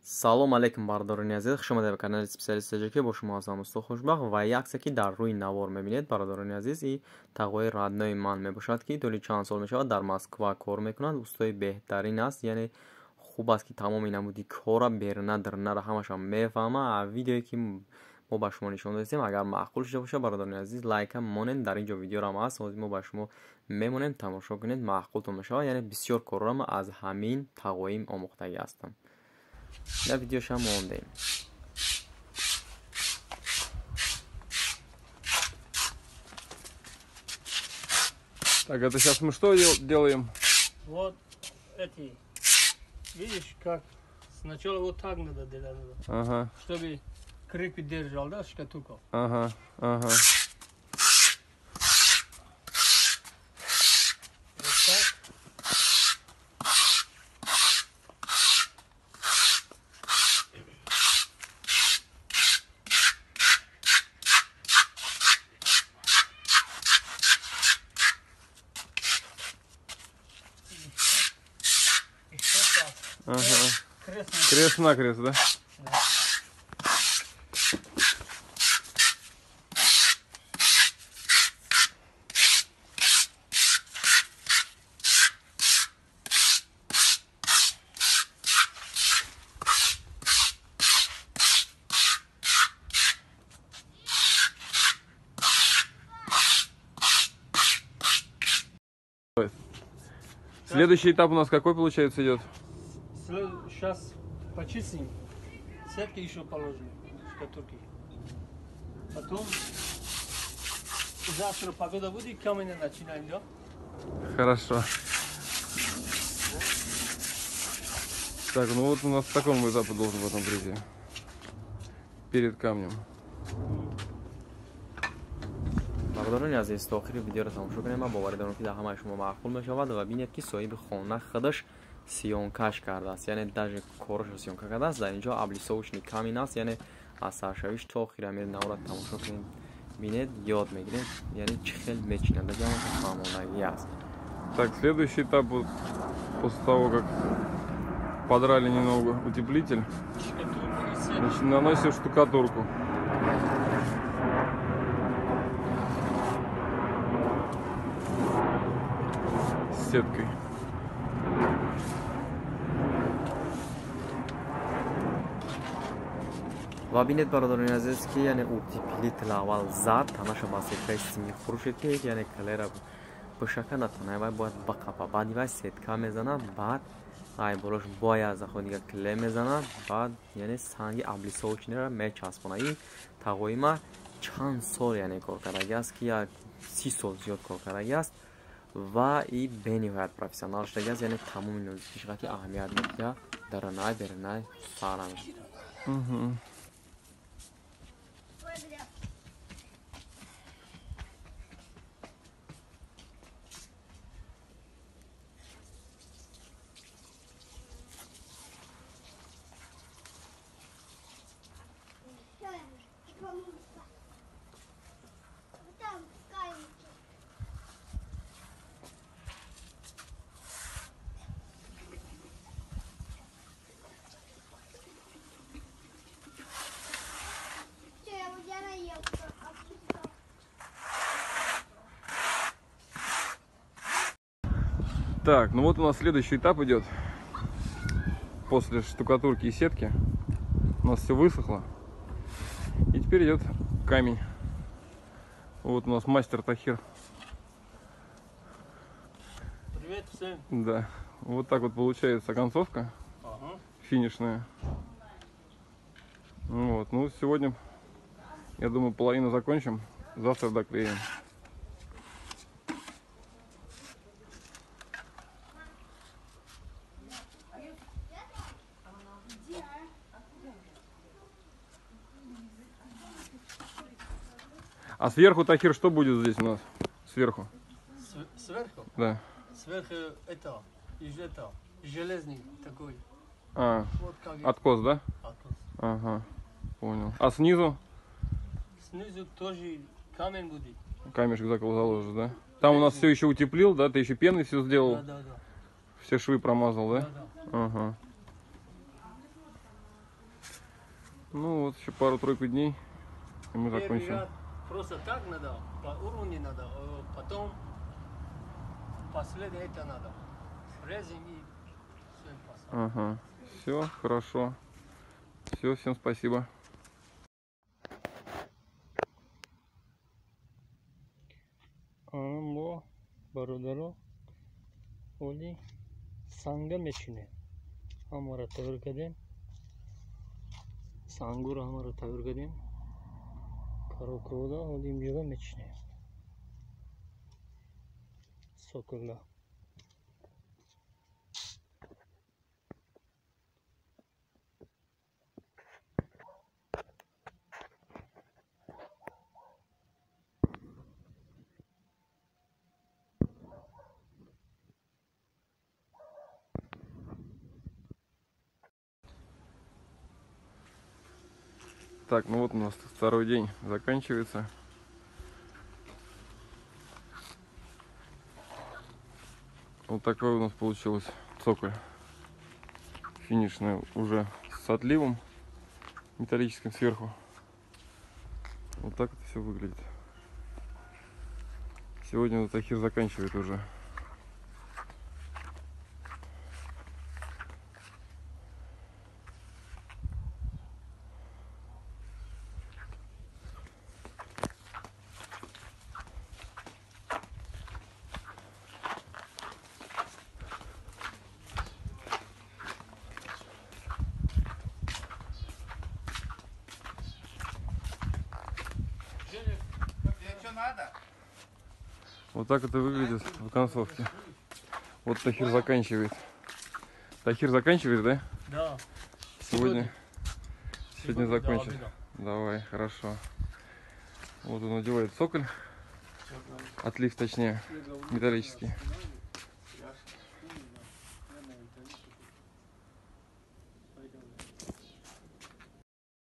Салом алейкум, бародарони азиз, хуш омадед ба канали Специалист Таҷикӣ. Бо шумо ҳастам Усто Хушбахт ва як ки дар рӯи навор мебинед, бародарони азиз, и тағои родной ман мебошад, ки тӯли чанд сол мешавад дар Москва кор мекунад. Устои беҳтарин аст, яъне хуб аст, ки тамоми намуди кора берна дирнара ҳамаша мефаҳма. Видеое ки мо ба шумо нишон додем, агар маъқул шуда бошад, бародарони азиз, лайка монед. Дар ин ҷо видеорам ҳаст, ҳозир мо ба шумо мемонем, тамошо кунед, маъқултон мешавад. Яъне бисёр корро ма аз ҳамин тағоим омӯхтагӣ ҳастам. На видеоша мондем. Так, это сейчас мы что делаем? Вот эти, видишь, как сначала вот так надо делать, ага. Чтобы крепко держал, да, шкатулку. Ага, ага. Вот так. Ага. Крест-накрест, да? Да. Следующий этап у нас какой, получается, идет? Сейчас почистим, сетки еще положим, шкатулки. Потом завтра погода будет, камень начинаем, да? Хорошо. Так, ну вот у нас в таком этапе должен потом прийти. Перед камнем. Бародарони азиз, то охири видеоро тамошо кунед. Ман боварӣ дорам, ки дар ҳамаи шумо маъқул мешавад ва бинед, ки соҳиби хона худаш съёмкаш кардааст, яъне даже корашро съёмка кардааст. Дар инҷо облицовочный камин аст, яъне аз саршавиш то охири ҳамин навора тамошо кунед, бинед, ёд мегиред, яъне чӣ хел мечинад, ҳамаша фаҳмондагӣ аст. Так, следующий этап, вот, после того, как подрали немного утеплитель, значит, наносим штукатурку. С сеткой. Ва бинед, бародарони азиз, ки яъне утеплитель аввал зад, танаша ба сеткаи сими хуршед, ки яъне клера бишака на танаи вай бояд бақапа. Баъди вай сетка мезанад, баъд ай болош бояд захо дига кле мезанад, баъд яъне санги облицовочныйро мечаспонад. Ин тағоима чанд сол яъне кор кардагӣ аст, ки як 30 сол зиёд кор кардагӣ аст ва и бениҳоят профессионал шудагӣ аст, яъне тамоми нозикишқати аҳамият медиҳад, даранай беранай фарам. Так, ну вот у нас следующий этап идет. После штукатурки и сетки у нас все высохло. И теперь идет камень. Вот у нас мастер Тахир. Привет всем. Да, вот так вот получается концовка. Ага. Финишная. Вот, ну сегодня, я думаю, половину закончим. Завтра доклеим. А сверху, Тахир, что будет здесь у нас? Сверху? Сверху? Да. Сверху это, железный такой. А, вот как откос, да? Откос. Ага, понял. А снизу? Снизу тоже камень будет. Камешек заложишь, да? Там у нас все еще утеплил, да? Ты еще пеной все сделал? Да, да, да. Все швы промазал, да? Да, да. Ага. Ну вот, еще пару-тройку дней, и мы закончим. Ряд просто так надо, по уровню надо, потом последнее это надо. Срезем и все. Ага, все, хорошо. Все, всем спасибо. Мо бародаро оли санга мечинем. Ҳамаро тайёр кардем. Сангуро ҳамаро тайёр кардем. Карокрода оли инҷода мечинем. Соколда. Так, ну вот у нас второй день заканчивается. Вот такой у нас получилось цоколь. Финишный уже с отливом металлическим сверху. Вот так это все выглядит. Сегодня Тахир заканчивает уже. Вот так это выглядит в концовке. Вот Тахир заканчивает. Тахир заканчивает, да? Да. Сегодня закончит. Давай, хорошо. Вот он надевает цоколь. Отлив, точнее, металлический.